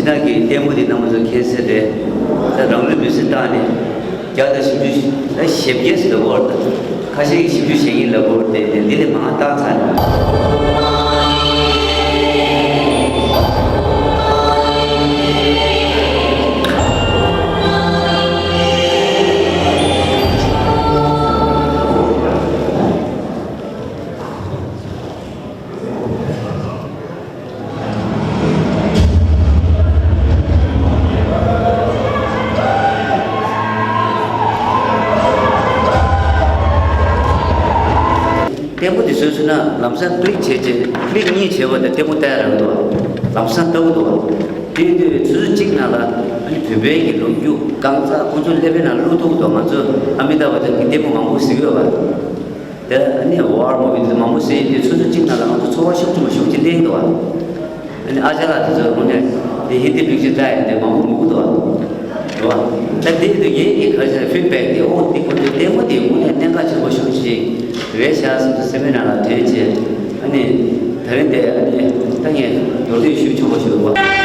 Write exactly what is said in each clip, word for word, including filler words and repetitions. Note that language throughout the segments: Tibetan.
ནག་གི་ལྟད་མོ་དེ་རྣམ་པ་ཚོ་མཁྱེན་གསལ་རེད། ད་རང་ལུས་མེར་སྲེག་བཏང་ནས་བརྒྱ་དང་བཞི་བཅུ་ཞེ་བརྒྱད་ཟེར་བ་ཁ་ཤས་ཀྱིས་བཞི་བཅུ་ཞེ་གཉིས་ལབ་ཀྱི་ཡོད་རེད། དེ་འདི་ལས་མང་བཏང་ཚར་ནས། ལྟད་མོ་འདི་བཟོས་ཚར་ན་ལམ་སང་ཀི་ལིག་བྱས་རྗེས་ཀི་ལིག་གཉིས་བྱས་པ་དང་ལྟད་མོ་ལྟ་ཡ་རག་འདུག་ལམ་སང་ལྟ་གི་འདུག་དེ་དུས་ཆུ་ཚོད་གཅིག་ནང་ལ་ཨ་ནི་བོད་པའི་གི་ལོ་རྒྱུས་རྐང་ཚ་ཁོང་ཚོ་ཀླད་པའི་ནང་བླུག་ཐུབ་ཀྱི་འདུག་ང་ཚོ་ཨ་མི་ཏཱབ་བཅན་གྱི་ལྟད་མོ་མང་པོ་གཟིགས་ཡོད་པ། དེ་ཨ་ནི་ཝར་མུ་བི་དེ་ཚོ་མང་པོ་གཟིགས་དུས་ཆུ་ཚོད་གཅིག་ནང་ལ་ང་ཚོ་ཚོར་བ་ཤུགས་ཆེན་པོ་ཤུགས་ཆེ་སླེབས་འདུག་བ། ཨ་ནི་ཨ་ཅག་ལགས་དེ་ཚོ་དངོས་གནས་དེ་ཧིན་དི་པིག་ཅར་ལྟ་ཡ་དེ་མང་པོ་མི་དགོས་འདུག་བ། རེད་བ། ད་དེ་དུས་ངའི་གི་ག་རེ་ཟེར་ཕིཌ་བེག་དེ་ཨོ་དེ་ཁོ་ཚོའི་ལྟད་མོ་དེ་དངོས་གནས་གནད་འགག་ཆེན་པོ་ཤུགས་ཆེ་རེད་ཤག་བསམ་སོང་སེམས་པའི་ནང་ལ་དྲན་བྱས། ཨ་ནི། ད་རིང་འདི་ཨ་ནི་ད་ངས་མདོར་བསྡུས་ཞུ་ཆོག་པ་ཞུ་བ།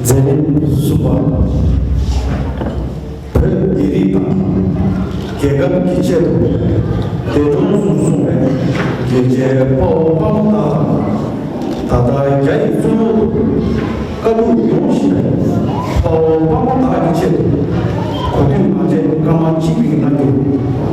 མཛད་རིམ་གསུམ་པ། བོད་མི་རིགས་དང་རྒྱལ་ཁབ་ཀྱི་ཆེད་དུ་འདས་གྲོངས་སུ་སོང་བའི་རྒྱལ་གཅེས་དཔའ་བོ་དཔའ་མོ་དག་དང་། ད་ལྟ་རྒྱ་ཡི་བཙོན་འོག་ཏུ་དཀའ་སྡུག་མྱོང་བཞིན་པའི་དཔའ་བོ་དཔའ་མོ་དག་གི་ཆེད་དུ་གོ་སྒྲིག་མ་བྱས་སྐར་མ་གཅིག་རིང་གནང་རྒྱུ།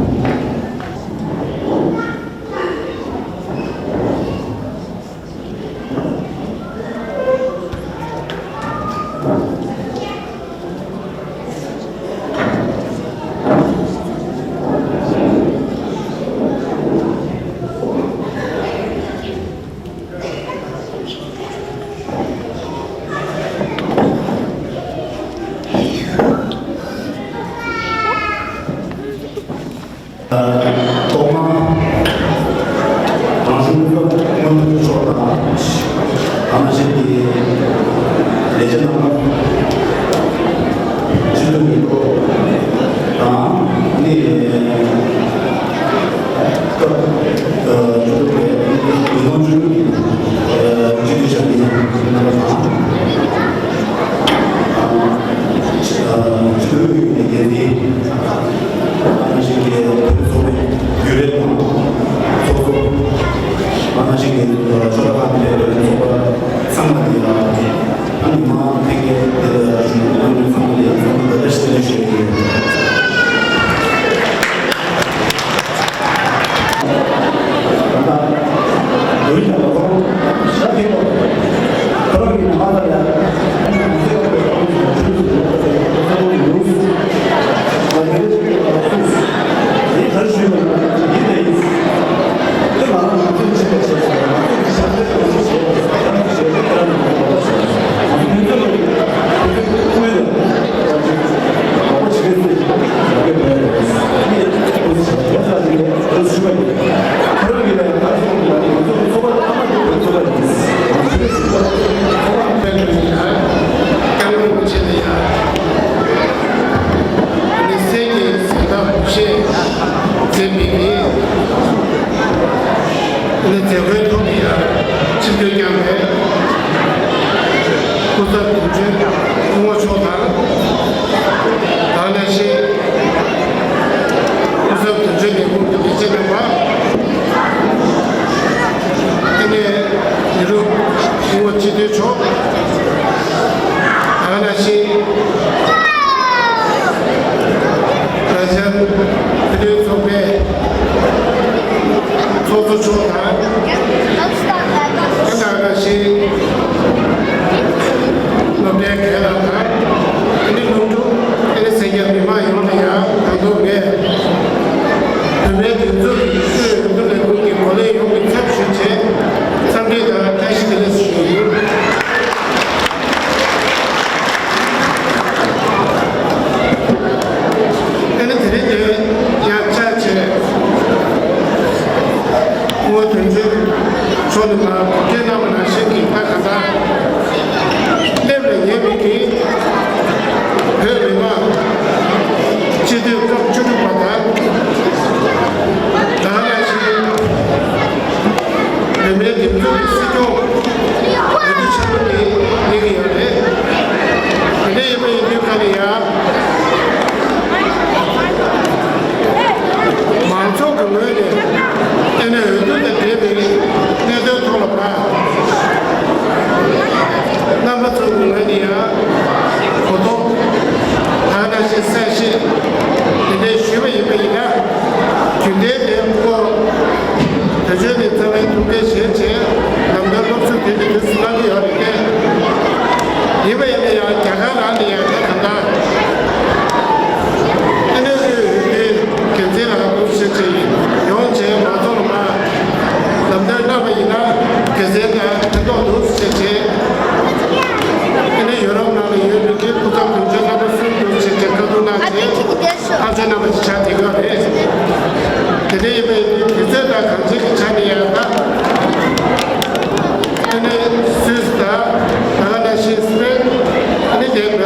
ཐོག་མར་རང་གཞུང་སྐབས་སྔོན་འགྲོའི་ཕྱོགས་དང་། ཐ་ན་གཞན་གྱི་ལས་བྱེད་རྣམ་པ། སྤྱི་འཐུས་ཀྱི་ཐོག་དང་། ནི་སྐབས་སྤྱི་འཐུས་པའི་ཉིས་སྟོང་བཅུ་དྲུག་གི་སྤྱི་འཐུས་ཆགས་ཀྱི་རྣམ་པ་དང་། སྤྱི་འཐུས་ཀྱི་འགན་འཛིན། ཐ་ན་གཞན་གྱི་ཚོགས་པའི།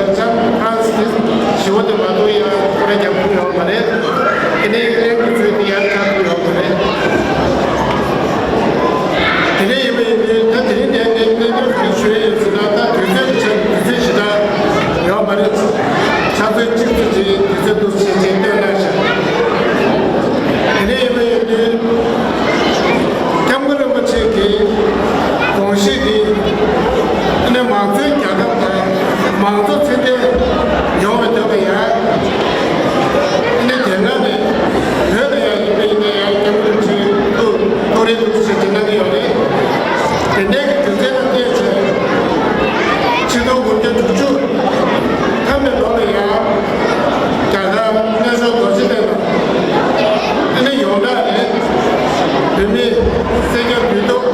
ལྕམ་ཧྥ་རན་སི་ཞི་བ་དེ་མ་གཏོགས་ཡང་ཁོ་རང་རྒྱབ་ཁུངས་ཡོད་མ་རེད། དེ་ནས་ཨིང་ལན་གྱི་ཚོས་དེ་ཡང་རྒྱབ་ཁུངས་ཡོད་མ་རེད། དེ་འདྲ་ཡིན་པ་ཡིན་དུས་ད་དེ་རིང་འདིར་ངས་གནད་དོན་ག་རེ་ཞུ་ཡ་ཡོད་ཟེར་ན། ད་དུས་ཚོད་ཀྱི་ཆ་ནས་དུས་ཚོད་ཞེ་དྲག་ཡོད་མ་རེད། ཆུ་ཚོད་གཅིག་ཙམ་ཅིག་དུས་ཚོད་འདུག་ཟེར་བྱས་བཏོན་གནང་ཤག་དེ་འདྲ་ཡིན་པ་ཡིན་དུས་སྐྱབས་མགོན་རིན་པོ་ཆེ་གི་དགོངས་གཞི་འདི་ཨ་ནི་མང་གཙོའི་རྒྱལ་ཁབ་དང་མང་གཙོ་ཚད་ལྡན་ཡོང་བའི་དོན་ལ་ཡང་ཨ་ནི་དེ་སྔ་ནས་བོད་ལ་ཡང་ཡིན་པ་ཡིན་ན་ཡང་སྐྱབས་མགོན་རིན་པོ་ཆེ་ཐུགས་ཐུགས་རེ་ཐུགས་རྗེ་ཆེ་གནང་གི་ཡོད་རེད། དེ་འདྲའི་གི་རྒྱུ་མཚན་ལ་བརྟེན་བྱས་ཆིག་སྟོང་དགུ་བརྒྱ་དྲུག་ཅུ་ཐམ་པའི་ལོ་ལ་ཡང་རྒྱ་གར་སྨན་ཤོར་རྡོ་རྗེ་གདན་ལ་ཨ་ནི་ཡོངས་གྲགས་རེད། བོད་མི་སེར་སྐྱ་འདུས་སྟོབས་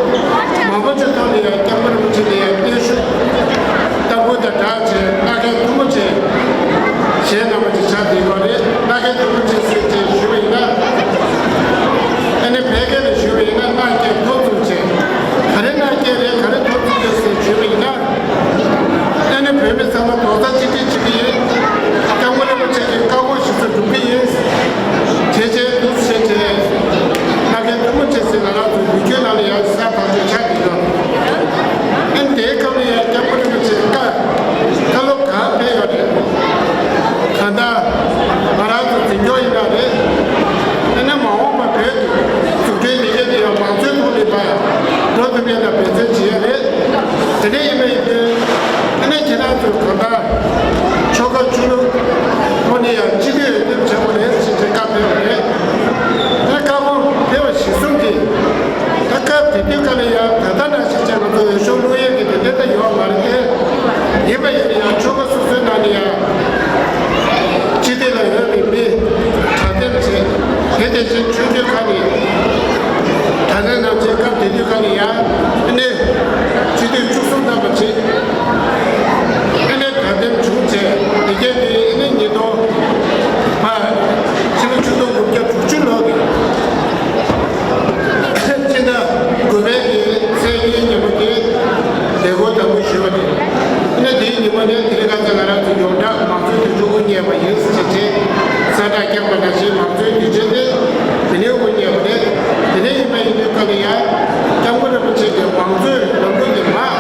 མང་པོ་ཅིག་ཐོག་ནས་ཡང་སྐྱབས་མགོན་རིན་པོ་ཆེ་ལ་ཡང་བརྟན་བཞུགས་བསྟར་འབུལ་དང་སྦྲགས་བྱས་མནའ་གན་མཐུ་མོ་ཆེ་གཞན་རྣམ་པ་ཅིག་ཆགས་བསྡད་ཡོད་རེད། མནའ་གན་མཐུ་མོ་ཆེ་ཟེར་བྱས་ཞུས་པ་ཡིན་ན། ཨ་ནི་བོད་སྐད་ལ་ཞུས་པ་ཡིན་ན་མནའ་སྐྱེལ་ཐོ་བཙུགས་བྱས་ག་རེ་མནའ་སྐྱེལ་རེད། ག་རེ་ཐོ་བཙུགས་རེད་ཟེར་ཞུས་པ་ཡིན་ན། ཨ་ནི་བོད་མི་ཚང་མ་རྡོག་རྩ་གཅིག་སྒྲིལ་བྱེད་ཀྱི་ཡིན། སྐྱབས་མགོན་རིན་པོ་ཆེ་གི་བཀའ་དགོངས་གཞི་བཟུང་སྒྲུབ་ཀྱི་ཡིན། བྱས་བྱས་འདུག་བྱས་བྱས་མནའ་གན་མཐུ་མོ་ཆེ་ཟེར་ང་རང་ཚོ་ཡུལ་སྐྱོང་ནང་ལ་ཡང་གསལ་ཐག་ཆོད་ཆགས་ཀྱི་ཡོད། ཨ་ནི་དེའི་སྐབས་ལ་ཡང་སྐྱབས་མགོན་རིན་པོ་ཆེ་བཀའ་བཀའ་སློབ་གང་ཕེབས་ཡོད་རེད། གང་ལྟར་ང་རང་ཚོ་འཛིན་སྐྱོང་ཡིན་ན་རེད། ཨ་ནི་མ་འོངས་པ་བོད་ཀྱི་འཛུགས་སྐྲུན་ལས་འགུལ་འདི་ཡང་མང་གཙོའི་ཐོག་ནས་ཕར་འགྲོ་ཐུབ་ཡས་ལ་འབད་བརྩོན་བྱེད་ཡས་རེད། དེ་འདྲ་ཡིན་པ་ཡིན་དུས་ཨ་ནི་ཁྱེད་རང་ཚོས་གང་ལྟར་ཆོལ་ཁ་ཆོས་ལུགས་ཐོག་ནས་ཡང་སྤྱི་འཐུས་འོས་འདེམས་བྱེད་དགོས་རེད་ཅེས་བཀའ་ཕེབས་པ་རེད། ཨ་ནི་བཀའ་དགོངས་ཕེབས་པ་གཞིར་བཟུང་གིས་ད་སྐབས་དེ་དུས་སྐབས་ལ་ཡང་ད་ལྟ་ནང་བཞིན་བྱས་ང་ཚོ་འོས་ཤོག་བླུག་ཡས་ཀྱི་དེ་འདྲ་ད་ཡོད་མ་རེད་དེ། ཡིན་པ་ཡིན་ན་ཡང་ཆོལ་ཁ་སོ་སོའི་ནང་ནས་ཡང་སྤྱི་འཐུས་ལ་འོས་པའི་མི་གྲལ་འདེམས་བྱས། དེ་དེ་བཞིན་ཆོས་བརྒྱུད་ཁག་ནས་གྲལ་འདེམས་གནང་བྱས་སྐབས་དེ་དུས་སྐབས་ལ་ཡང་ཨ་ནི་སྤྱི་འཐུས་བཅུ་གསུམ་ཐམ་པ་བྱས། ཨ་ནི་གྲལ་འདེམས་བྱུང་བྱས་དེ་གའི་དེ་ཨ་ནི་ཉིས་སྟོང་ཕར་ཕྱི་ལོ་ཆིག་སྟོང་དགུ་བརྒྱ་དྲུག་ཅུ་ལོ་གི་ཕྱི་ཟླ་དགུ་པའི་གི་ཚེས་གཉིས་ཉིན་མོ་དེ་ལས་འགུལ་དང་པོ་ཞུས་པ་རེད། ཨ་ནི་དེའི་ཉིན་མོ་ནས་དེ་རིང་ཁ་སང་ང་རང་ཚོ་ཡོངས་གྲགས་མང་གཙོའི་དུས་ཆེན་དབུ་བརྙེས་པ་ཡིན་ཟེར་བྱས་གསལ་བསྒྲགས་བསྐྱངས་པ་ནང་བཞིན་མང་གཙོའི་དུས་ཆེན་དེ་དེ་ནས་དབུ་བརྙེས་པ་རེད། དེ་ནས་ཡིན་པ་ཡིན་དུས་སྐབས་ལ་ཡང་སྐྱབས་མགོན་རིན་པོ་ཆེ་གིས་མང་གཙོའི་ལམ་ལུགས་དེ་མར་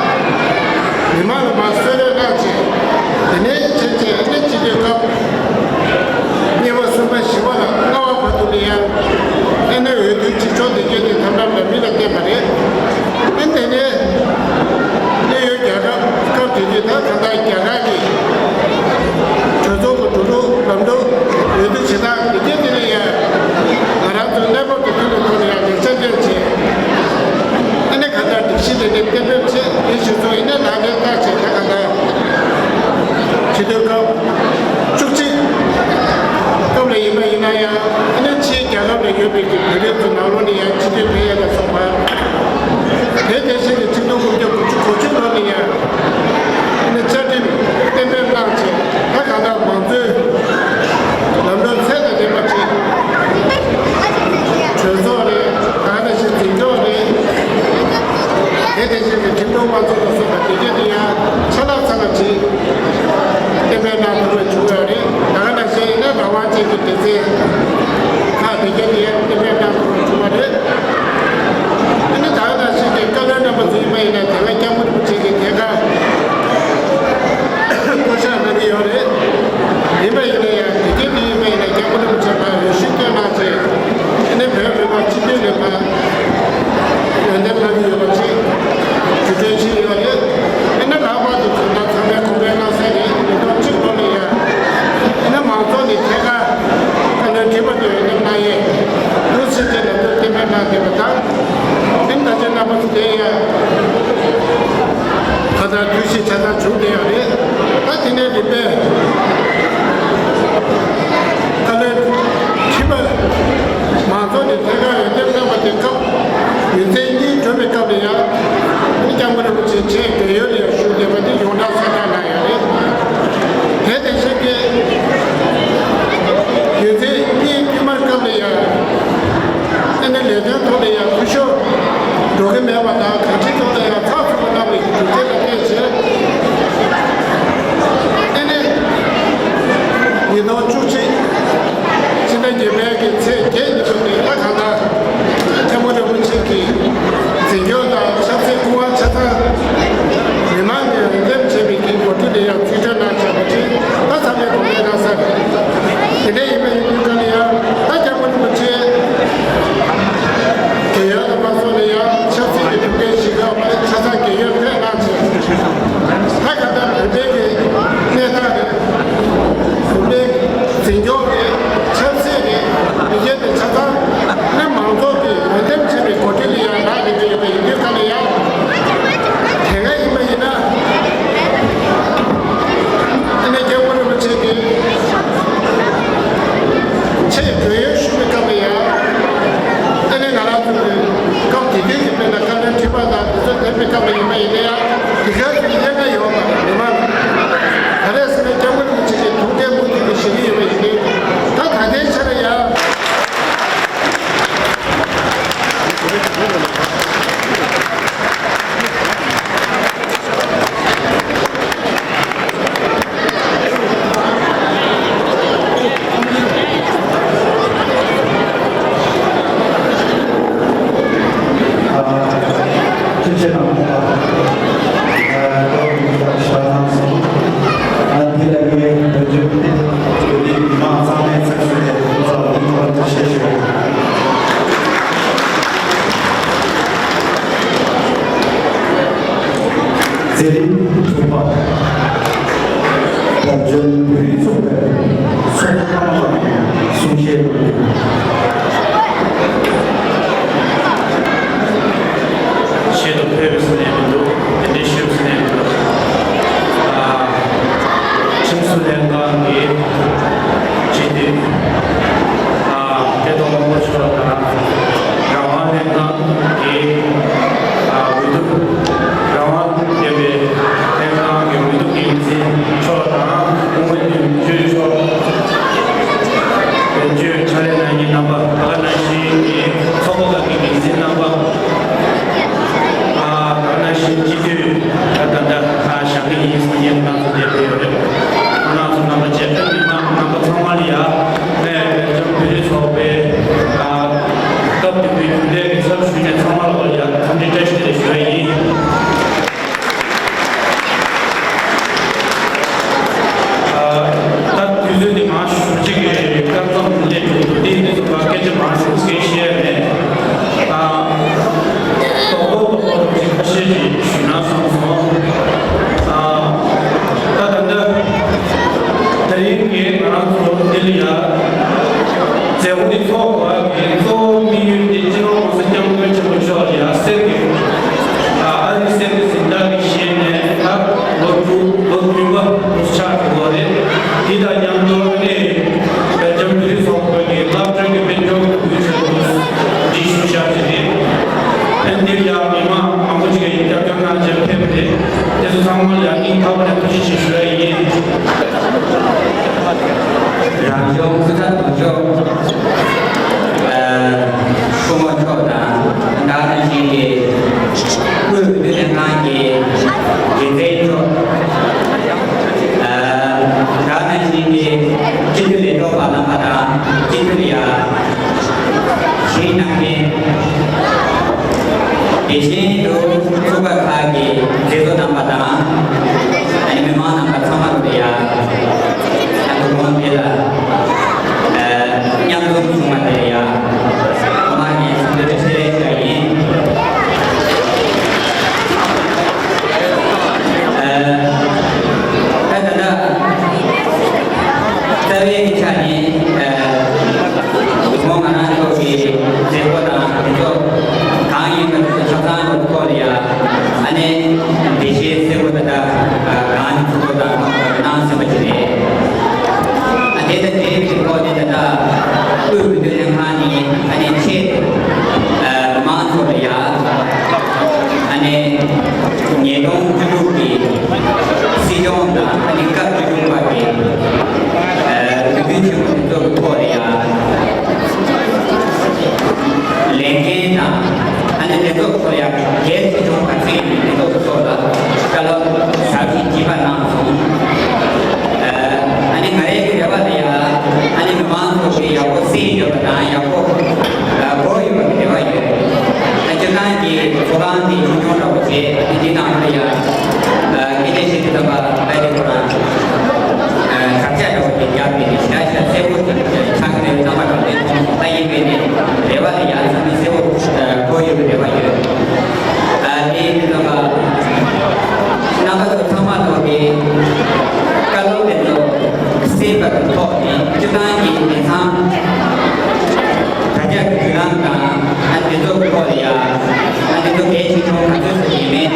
མི་མང་ལ་མར་གསོལ་རས་གནང་བྱས། དེ་ནས་བྱས་བྱས་ཨ་ནི་སྤྱི་འཐུས་སྐབས་གཉིས་པ་གསུམ་པ་བཞི་པ་ལ་ལྔ་པ་བར་དུ་ལ་ཡང་ཨ་ནི་འོས་བསྡུ་བྱེད་ཕྱོགས་དེ་གས་དེ་ཐམས་ཅད་ལ་མི་ལ་བརྟེན་པ་རེད། ཨ་ནི་དེ་ནས་གནད་ཡོད་རྒྱལ་ཁབ་སྐབས་དེ་དུས་ད་ད་ལྟ་རྒྱ་གར་གྱི་གྲོས་ཚོགས་ཀྱི་འགྲོ་ལུགས་ལམ་ལུགས་འོས་བསྡུ་བྱེད་སྟངས་དེ་གས་དེ་ལ་ཡང་ང་རང་ཚོའི་གནས་བབ་ཀྱི་ཐོག་ནས་ཐོག་ནས་ཡང་ལེགས་ཆ་བསྟན་བྱས། ཨ་ནི་ག་ལྟར་སྒྲིག་གཞི་དེ་འདྲའི་གཏན་འབེབས་བྱས་དེ་གཞི་བཟུང་ཡིན་ན་ནང་ནས་བལྟས་བྱས་ད་ག་ལྟར་སྤྱི་འཐུས་སྐབས་བཅུ་གཅིག་སྐབས་ལ་ཡིན་པ་ཡིན་ན་ཡང་ཨ་ནི་ཕྱིའི་རྒྱལ་ཁབ་ལ་ཡོད་པའི་གི་བོད་རིགས་ཚོ་ནང་ལོགས་ནས་ཡང་སྤྱི་འཐུས་ཕེབས་ཡ་ལ་སོགས་པ། དེ་དེ་བཞིན་གྱི་ཆིག་སྟོང་དགུ་བརྒྱ་དགུ་བཅུ་གོ་གཅིག་ལོ་ནས་ཡང་ཨ་ནི་བཅའ་ཁྲིམས་གཏན་འབེབས་གནང་བྱས་ད་ག་ལྟར་མང་གཙོའི་ལམ་ལུགས་ཚད་དང་ལྡན་པ་ཅིག་གྲོས་ཚོགས་རེད། ད་ག་ནང་བཞིན་འཛིན་སྐྱོང་རེད། དེ་དེ་བཞིན་གྱི་ཁྲིམས་སྐྱོང་དམངས་གཙོ་ལ་སོགས་པ་དེ་གས་དེ་ཡང་ཆ་ལག་ཚང་བ་ཅིག་གཏན་འབེབས་གནང་ཐུབ་པ་བྱུང་ཡོད་རེད། ད་ག་ནང་བཞིན་ཡིན་ན་རང་དབང་ཅན་གྱི་སྡེ་ཚན་ཁག་དེ་གས་དེ་ཡང་གཏན་འབེབས་གནང་ཐུབ་པ་བྱུང་བ་རེད། ཨ་ནི་ད་ག་ནང་བཞིན་གྱི་བཀའ་བློན་རྣམ་པ་ཚོ་ཡིན་པ་ཡིན་ན་དེ་སྔ་སྐྱབས་མགོན་རིན་པོ་ཆེ་གི་དེ་ག་ ཉིས་སྟོང་བཅུ་གཅིག་ཕྱི་ཟླ་བརྒྱད་པའི་གི་ཚེས་བརྒྱད་ཉིན་མོ་ནས། ད་གང་ལྟར་མཁན་པོ་རིན་པོ་ཆེ་གི་འཛིན་སྐྱོང་དང་ཆབ་སྲིད་སྐུ་དབང་ཆ་ཚང་མི་མང་གིས་འོས་འདེམས་བྱས་པའི་གི་འགོ་ཁྲིད་ལ་ཡང་ཚུལ་ཁྲིམས་གནང་བྱས་པ་ཅིག་ད་ཚང་མས་གོ་བརྡ་གནང་ས་རེད། དེ་འདྲ་ཡིན་པ་ཡིན་དུས་ག་ལ་ཡང་ད་མཁན་པོ་རིན་པོ་ཆེ་རྒས་ཡོལ་དུ་མ་སོང་ན་ཡང་ཆབ་སྲིད་ཀྱི་གྲུབ་འབྲས་ཤིག་ག་ཆ་ཚང་རྒས་ཡོལ་ཕེབས་གནང་བྱས། ད་ག་ད་བོད་པའི་གི་གནས་སྟངས་རེད། བོད་པའི་འཛིན་སྐྱོང་རེད། ཆབ་སྲིད་རེད། མི་སྒེར་དེ་ཆ་ཚང་ནི་མང་ཚོགས་ཀྱིས་འོས་འདེམས་བྱས་པའི་འགོ་ཁྲིད་ལ་ཡང་རག་ལས་པ་ཡོད་པ་ཡིན་དུས་ག་ལ་ཡང་། དེ་སྔ་ཡིན་པ་ཡིན་ན། ཨ་ནི་རྒྱལ་བ་རིན་པོ་ཆེ་གིས་ཆེས་གྲོས་ཡོལ་ཞུ་བའི་སྐབས་ལ་ཡང་། ཨ་ནི་ང་རང་ཚོ་གི་སྐབས་དེ་དུས་ཀྱི་དཔེར་ན་བཀའ་བློན་ཁྲི་པ་དང་དེ་ཚོ་བསྡད་པའི་སྐབས་ལ་ཡིན་པ་ཡིན་ན་ཡང་། དེ་ག་ཚོད་ཀྱི་དབྱེ་བ་ཡོད་པ་མི་མང་། ག་རེ་ཟེར་ན་སྐྱབས་མགོན་རིན་པོ་ཆེ་གི་ཐུགས་འགན་མུ་མཐུད་ནས་བཞེས་ཀྱི་ཡོད་པ་ཡིན་དུས། ད་ད་ལྟའི་ཆར་ཡང་། མཛད་རིམ་དྲུག་པ། བོད་ལྗོངས་བོད་རིགས་ཚོགས་པའི་ཚོགས་གཙོ་ལགས་ཀྱིས་གསུང་བཤད་གནང་ཡོད། ཆེད་དུ་ཕེབས་ཟིན་ནས་མི་འདུག་དེ་འདྲའི་ཞུས་ཟིན་ནས་མི་འདུག་ཨ། ཁྲིམས་བཟོ་ལྷན་ཁང་གི་སྤྱི་འཐུས། ཨ། སྐལ་རྡོར་དབང་པོ་མཆོག་དང་། རང་དབང་ལྷན་ཁང་གི། ཨ། འོས་བསྡུ། རང་དབང་ཡོད་པའི་ལྷན་ཁང་གི་འོས་བསྡུ་འགན་འཛིན་མཆོག་དང་། སྐུ་ངོ་དོན་གཅོད་མཆོག་དོན་གཅོད་ཕྱག་ལས་གནང་མཁན་རྣམ་པ། ད་ག་ནང་བཞིན་གྱི་ཚོགས་པ་ཁག་གི་འགན་འཛིན་རྣམ་པ། ཨ། ད་ག་ནང་བཞིན་སྤྱི་འཐུས་ད་ལྟ་ཨ་བཞེངས་ཀྱི་ཡིན་གསུང་མཁན་ང་ཚོ་འདིར་ཕེབས་ཡོད་རེད། ཁོང་རྣམ་ཚོ་རྣམ་པ་བཅས་པའི་མི་མང་རྣམ་པ་ཚང་མ་ལ་ཡ། ངས་བོད་ལྗོངས་བོད་རིགས་ཚོགས་པའི། ཨ། སྐབས་དེ་དུས་རྒྱུན་ལས་ཀྱི་ཚབ་ཞུས་ནས་ཚང་མ་ལ་ཡ་འཚམས་འདྲི་བཀྲ་ཤིས་བདེ་ལེགས་ཞུ་ཡ་ཡིན། ཨ། ད་དུས་ཚོད་འདི་མང་ཞུ་གཅིག་གི་སྐབས་མཚམས་སླེབས་འདུག་དེ་འདི་ཚོ་ཕར་སྐད་ཆ་མང་ཞུ་གི་བཤད་མེད། ཨ། རྡོག་རྡོག་རྡོག་རྡོག་ཅིག་ཁ་ཤས་ཅིག་ཞུས་ན་བསམ་སོང་། ཨ། ད་ད་ལྟ་དེ་རིང་གི་ང་རང་ཚོ་འདི་ལ་ཡ་མཛད་སྒོ་འདི་ཚོགས་པ་གི་གཙོ་བོ་དམིགས་ཡུལ་འདི་སྤྱི་ནོར་༸གོང་ས་༸སྐྱབས་མགོན་ཆེན་པོ་མཆོག་ལ་ཡ་གསེར་གྱི། ཨ། ཨ་རིའི་གསེར་གྱི་གཟེངས་རྟགས་ཀྱི་ཞལ་ནས་ད་ལོ་དྲུག་ལོ་བདུན་པ་དུ་ཆགས་འགྲོ་གི་རེད། འདི་དང་མཉམ་དུ་ནི་བོད་ལྗོངས་བོད་རིགས་ཚོགས་པ་གི་སློབ་གྲྭ་གི་དཔལ་འབྱོར་གྱི་དབུས་ཆེན་དུ་འདི་ཞུ་བཞག་གི་རེད། ཨ་ནི་འདིར་ཡང་མི་མང་མང་པོ་ཞིག་གིས་རྒྱབ་སྐྱོར་གནང་བྱས་ཕེབས་པ་རེད། དེ་ཚོ་ཚང་མ་ལ་ཡང་སྙིང་ཐག་པ་ནས་ཐུགས་རྗེ་ཆེ་ཞུ་ཡ་ཡིན། རང་སྐྱོང་སྐུ་ཚབ་དོན་གཅོད། ཨ། སྐུ་ངོ་མཆོག་དང་། ད་ག་ནང་བཞིན་གྱི་དབུས་འོས་བསྡུ་ལྷན་ཁང་གི་འགན་འཛིན་མཆོག་ཨ། ད་ག་ནང་བཞིན་གྱི་སྤྱི་འཐུས་ལས་ཐོག་པ་རྣམ་པ་དང་། སྤྱི་འཐུས་ལ་ཡ་ཞིང་གནང་མཁན། དེ་བཞིན་དུ་ཚོགས་པ་ཁག་གི་མཛད་གཙོ་རྣམ་པ་དང་། ཨ་ནི་མི་མང་རྣམ་པ་ཚང་མ་ལ་ཡ། ཨ་ནི་དགོང་དེ་ལ་ཨ་མཉམ་འཛོམས་བྱུང་བ་དེ་ལ་ཡ། ངོ་མ་ངས་འཚམས་འདྲི་བཀྲ་ཤིས་བདེ་ལེགས་ཞུ་ཡ་ཡིན། ཨ། ད་ད་ལྟ་རྩ་བའི་ཆ་ནས། ཨ། ངོ་མ་ང་རང་ཚོ་གི་མཛད་སྒོ་དང་དེ་ཚོ་གང་ཡིན་པ་དེ་ཚོ་ཆ་ཚང་ལ་ཐོག་ལ་ཡ། ཨ་ནི་འགྲེལ་བཤད་གསལ་པོ་ད་ལྟ་གང་ཐུབ་པ་དང་གནང་ཟིན་པ་ཞིག་རེད། ཨ། དེ་དང་འབྲེལ་བའི་ཐོག་ནས་ད་ལྟ་དབུས་འོས་བསྡུ་ལྷན་ཁང་ནས་ཨ་ནི་ཆེད་དུ་ཨ་མང་ཚོགས་ལ་ཡ། ཨ་ནི་ཉིས་སྟོང་བཅུ་དྲུག་གི་སྲིད་སྐྱོང་དང་ཨ་ནི་སྐབས་བཅུ་དྲུག་པ་གི་ཨ་འོས་བསྡུ་ཆེན་མོ་དེ་ཚོ་གི་ཐོག་ལ་ཡ། ལས་འགན་དང་ཨ་ནི་དེ་ཚོ་གི་ཐོག་ལ་ཡ་གལ་ཆེ་ཆུང་ག་ཚོད་ཡིན་མིན་དེ་ཚོ་གི་ཐོག་ལ་བཀའ་སློབ་ཟབ་ཅིང་རྒྱས་པ་གནང་སོང་། ཨ་ནི་ང་རའི་གི་རེ་བ་ལ་ཡ། བསྟན་པ་གི་ཐོག་ནས་སྤྱིར་བཏང་གི་དེང་སང་དྲ་རྒྱ་གི་བརྒྱུད་ལམ་དང་ཨ་འདི་ཚོ་གི་ཐོག་ལ་ཡ་ཨ་འདི་ཚོ་གལ་ཆེ་ཆུང་ག་ཚོད་ཙམ་ཡིན་མིན་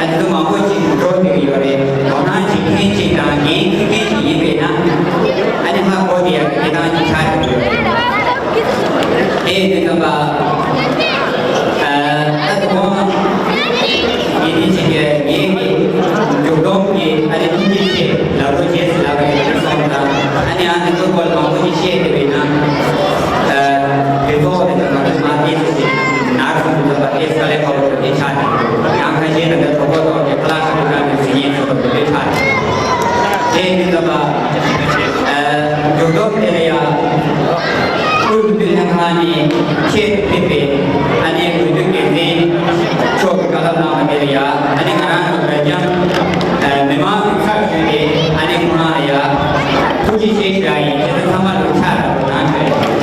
ཨ་འདི་ཚོ་མང་པོ་ཞིག་འགྲོ་བསྡད་ཀྱི་ཡོད་རེད། དོ་སྣང་བྱེད་མཁན་ཅིག་དང་འགན་འཁུར་མཁན་ཅིག་ཡིན་པས་ན་ཨ་ནི་ཧ་གོ་བསྡད་ཡ་གི་བདེ་ཐང་ཅིག་ཆགས་ཀྱི་ཡོད་རེད། དེ་ཡིན་དུས་ཙམ་པ། ཨ་ད་དུང་ཡིན་དེ་བྱེད་ཀྱི་ངེད་ཀྱི་མཇུག་སྡོམ་གྱི་ཨ་ནི་ཐུགས་རྗེ་ཆེ་ལབ་རོགས་བྱེད་ཟེར་ལབ་པ་ཡིན་སོང་ཙང་ཨ་ནི་ཨ་ནི་ཚོ་སྐོར་མང་པོ་ཞིག་བཤད་དེ་བས་ན། ཨ་དེ་ཚོ་དེ་ཚོ་ང་ཚོ་མ་དེ་ཚོ་ཞིག་ནར་སོང་དུས་ཙམ་པ་དེ་ས་ལེ་ཁ་བོ་དེ་ཆགས་ཏེ་ཡང་ཁ་ཤས་ནང་གི་གྲོགས་པོ་དང་གི་ཁ་ལག་ཁ་ལག་གི་ཟིན་ཡིན་སོང་དུས་དེ་ཆགས་ཏེ་དེ་དུས་ཙམ་པ། མཇུག་སྡོམ་དེ་ལ་ཡང་། སྐུ་མདུན་ལྷན་ཁང་ནས་ཆེད་དུ་ཕེབས་པའི་ཨ་ནེ་འོས་བསྡུ་འགན་འཛིན་མཆོག་གིས་བཀའ་སློབ་གནང་བ་དེ་ལ་ཡང་ཨ་ནེ་ང་རང་ཚོ་བོད་ལྗོངས་མི་མང་གི་ཚབ་ཞུས་ཏེ་ཨ་ནེ་ཁོང་རང་ལ་ཡང་ཐུགས་རྗེ་ཆེ་ཞུ་ཡ་ཡིན། དེ་ཚོ་ཚང་མ་ལ་ཕྱག་ར་བོ་གནང་ཞུ་ཡ་ཡིན།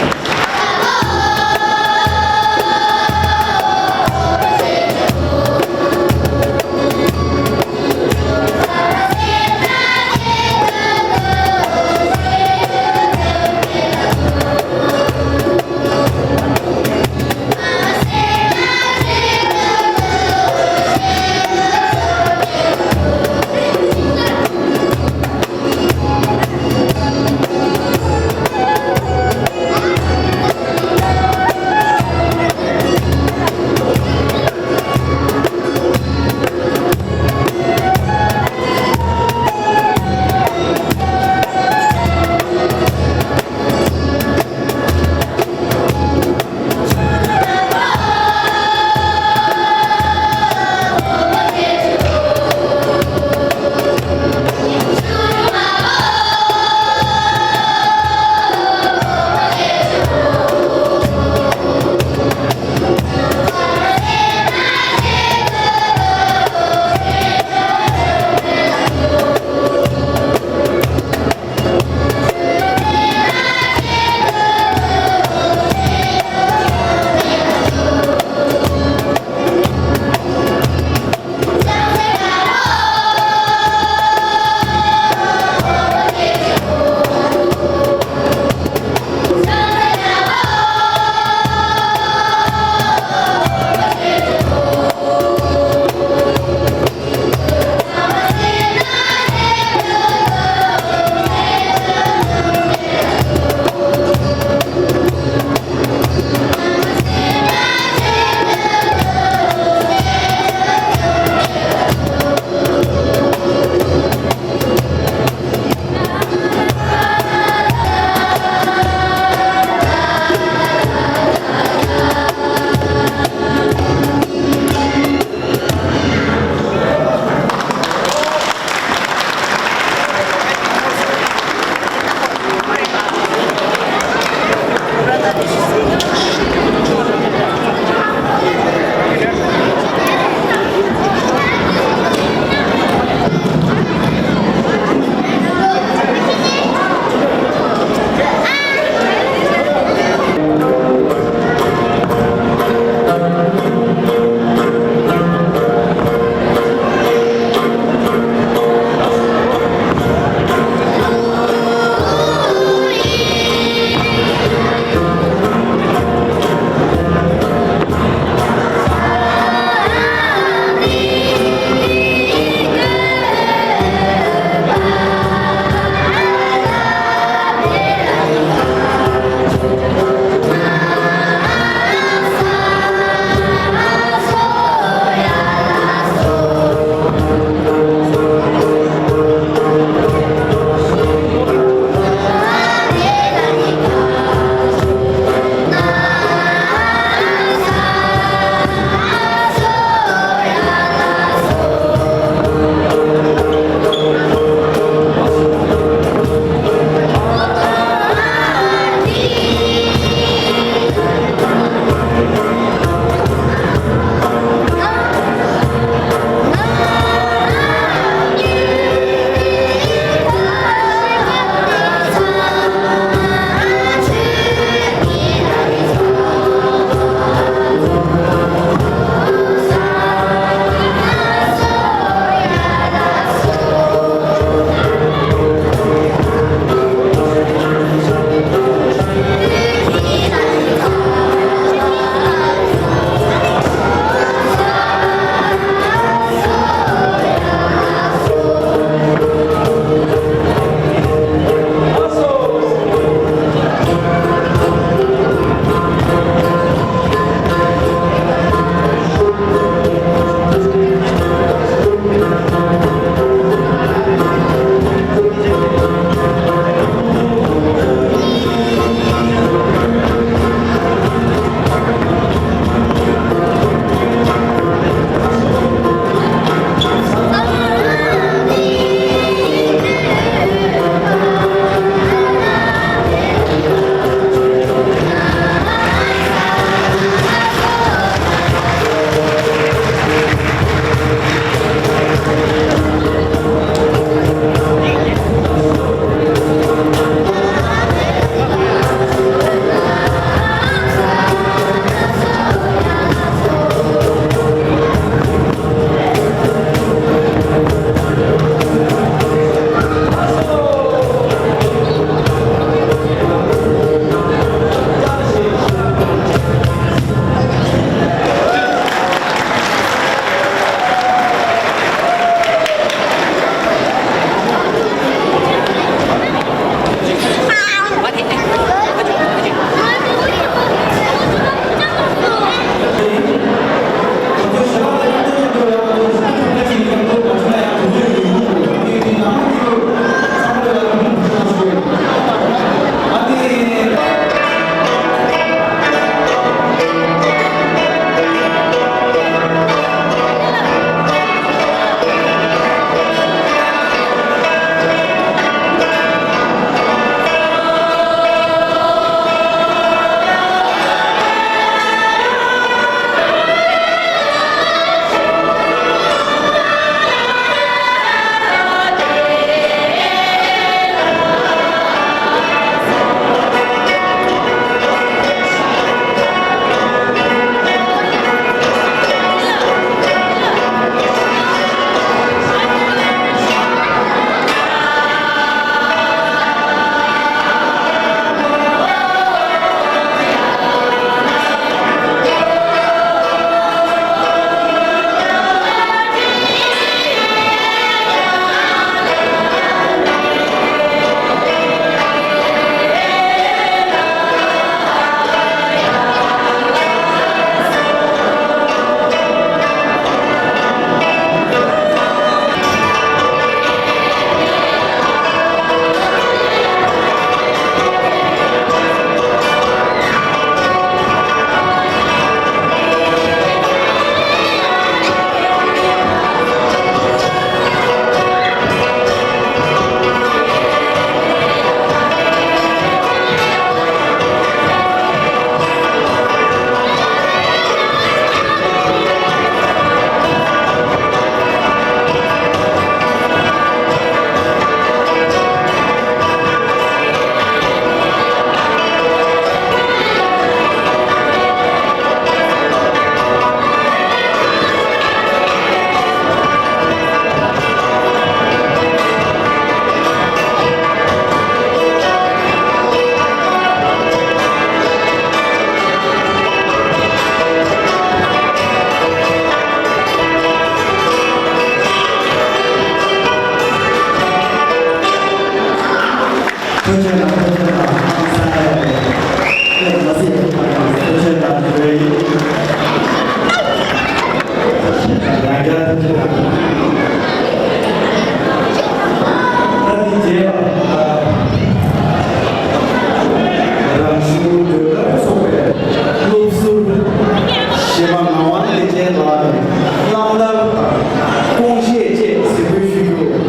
ཐུགས་རྗེ་གནང་། ཐུགས་རྗེ་གནང་། ཨང་སང་ཡ་ལེ། ལགས་སོ། ཐུགས་རྗེ་གནང་། ཐུགས་རྗེ་གནང་། ཡ་ཡ། ཐུགས་རྗེ་གནང་། ད་འདི་རྗེས་ལ་རང་གཞུང་ཟློས་གར་ཚོགས་པའི་སློབ་ཟུར་གཞས་མ་ངག་དབང་བདེ་ཆེན་ལགས་ནས་གླང་དར་དང་སྐོང་བཤད་བཅས་གཟིགས་འབུལ་ཞུ་རྒྱུ།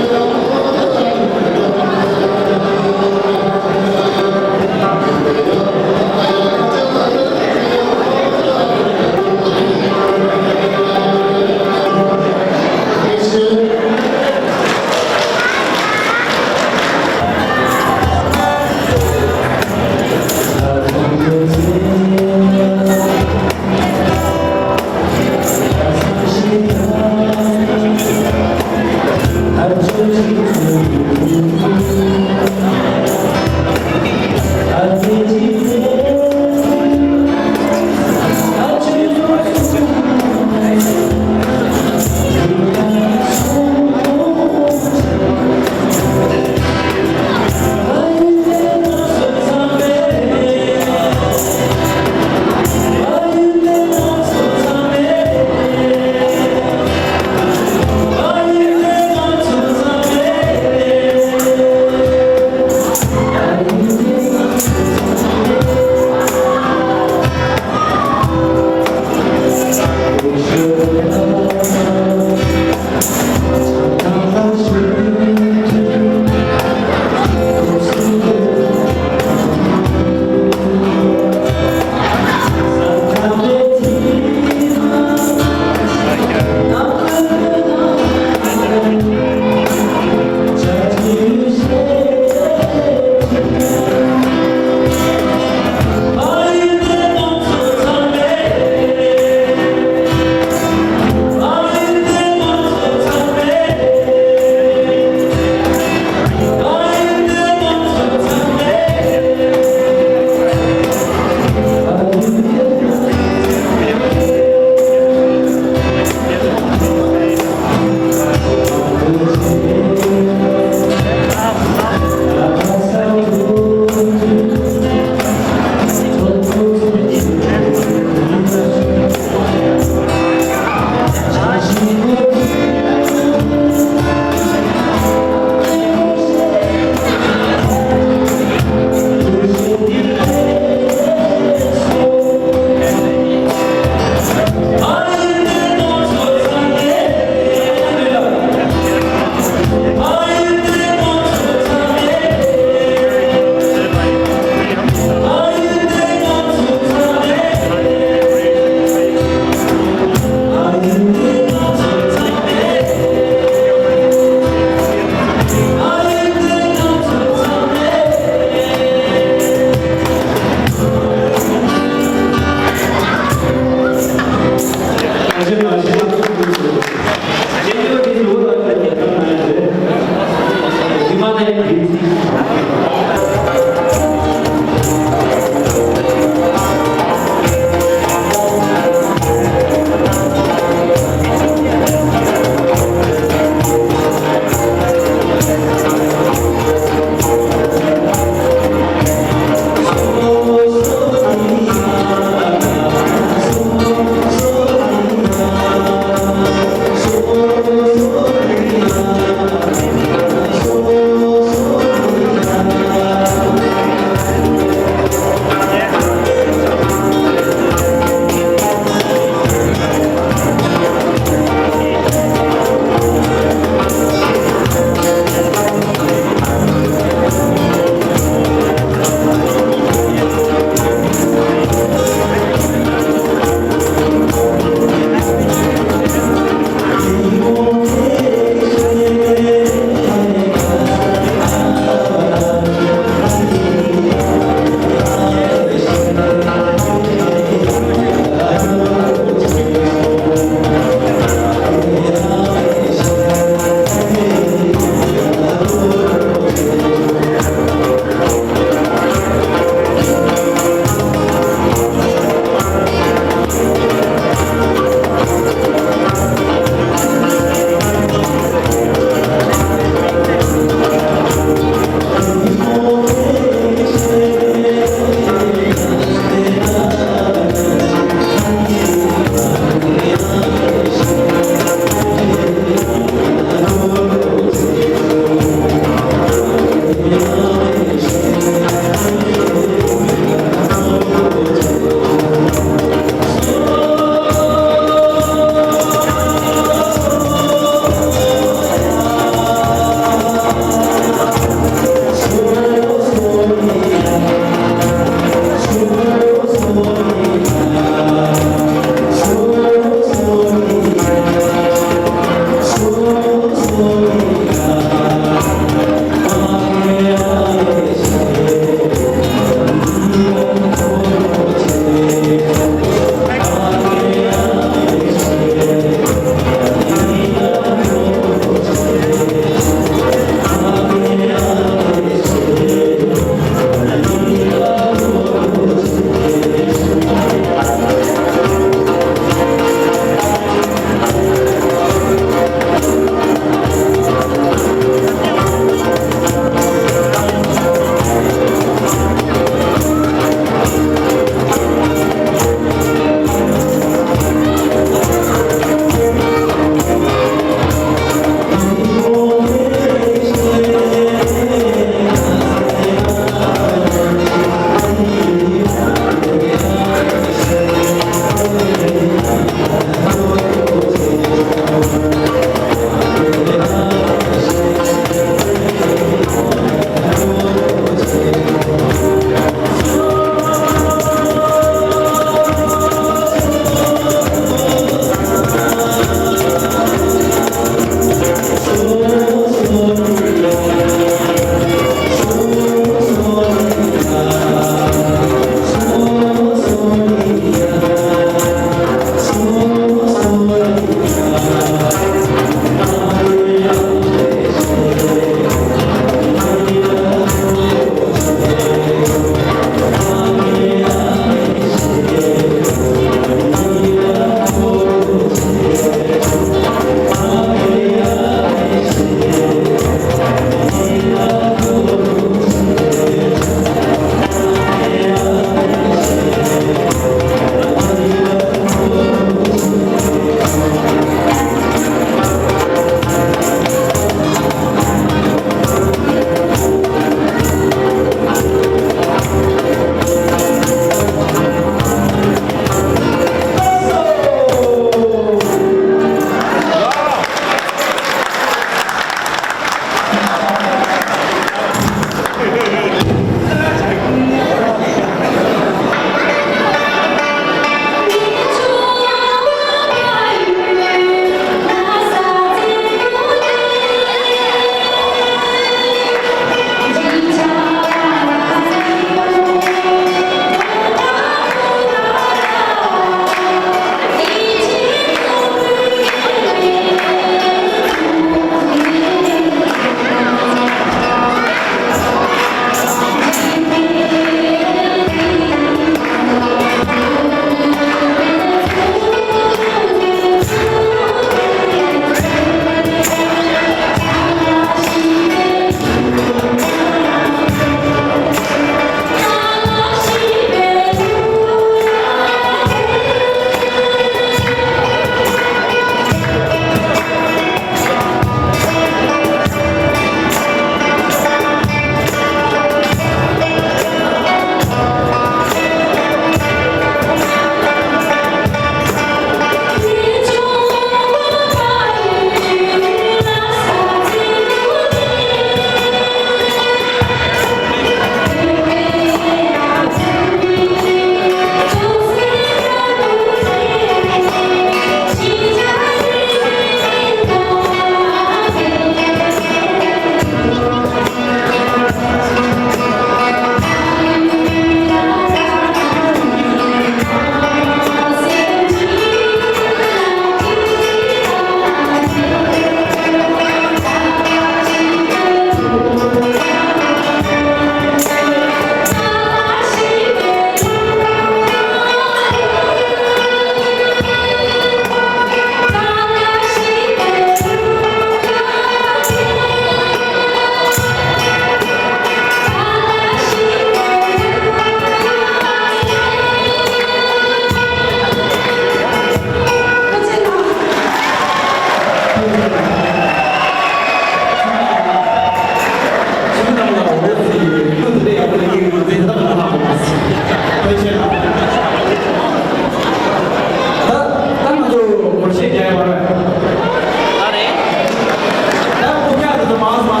पास